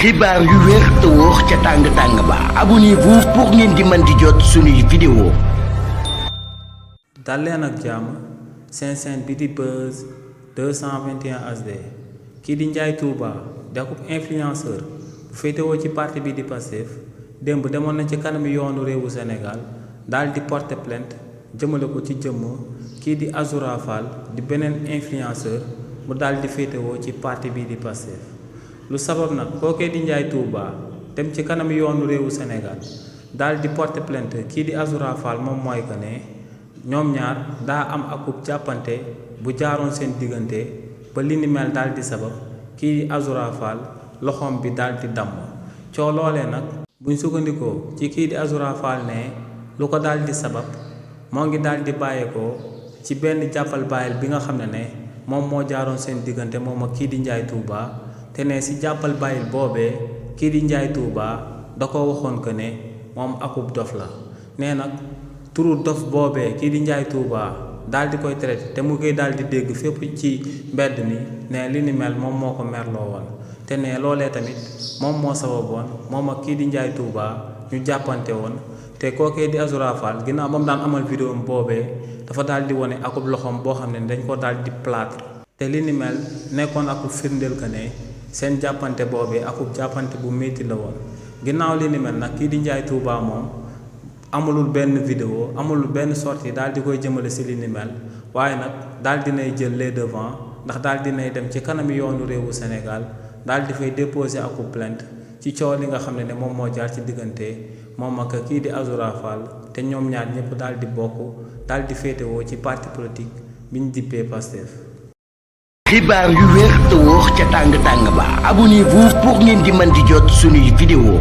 xibaar yu wér te wóor ca tàng ba abonnez-vous pour ngeen di mën di jot suñuy vidéo. dal leen ak jàmm seen chaîne bi di Buzz 221 HD kii di Ndiaye Touba di ab influenceur bu féetewoo ci parti bi di Pastef démb demoon na ci kanami yoonu réewu Sénégal daal di porter plainte jëmale ko ci jëmm kii di Azoura Fall di beneen influenceur mu daal di féetewoo ci parti bi di Pastef. lu sabab nag kookee di Ndiaye Touba dem ci kanam yoonu réewu Sénégal daal di porter plainte kii di Azoura Fall moom mooy que ne ñoom ñaar daa am akub jàppante bu jaaroon seen diggante ba li ni mel daal di sabab kii di Azoura Fall loxoom bi daal di damm coo loolee nag buñ sukkandikoo ci kii di Azoura Fall ne lu ko daal di sabab moo ngi daal di bàyyeekoo ci benn jàppal bàyyil bi nga xam ne moom moo jaaroon seen diggante moom ak kii di Ndiaye Touba. te ne si jàppal bàyyil boobee kii di Ndiaye Touba da ko waxoon que ne moom akub dof la nee nag turu dof boobee kii di Ndiaye Touba daal di koy traité te mu koy daal di dégg fépp ci mbedd mi ne li ni mel moom moo ko merloo woon te ne loolee tamit moom moo sababoon moom ak kii di Ndiaye Touba ñu jàppante woon te kookee di Azoura Fall ginnaaw ba mu daan amal vidéo boobee dafa daal di wane akub loxoom boo xam ne dañ ko daal di plâtre te li ni mel nekkoon akub firndeel que ne seen jàppante boobee akub jàppante bu métti la woon ginnaaw li ni mel nag kii di Ndiaye Touba moom amulul benn vidéo amulul benn sortie daal di koy jëmale si li ni mel waaye nag daal dinay jël les devants ndax daal dinay dem ci kanami yoonu réewu Sénégal daal di fay déposer akub plainte ci coow li nga xam ne moom moo jaar ci diggante moom ak kii di Azoura Fall te ñoom ñaar ñëpp daal di bokk daal di féetewoo ci parti politique bi ñu dippee Pastef. xibaar yu wér te wóor ca tàng ba abonnez-vous pour ngeen di mën di jot suñuy vidéo.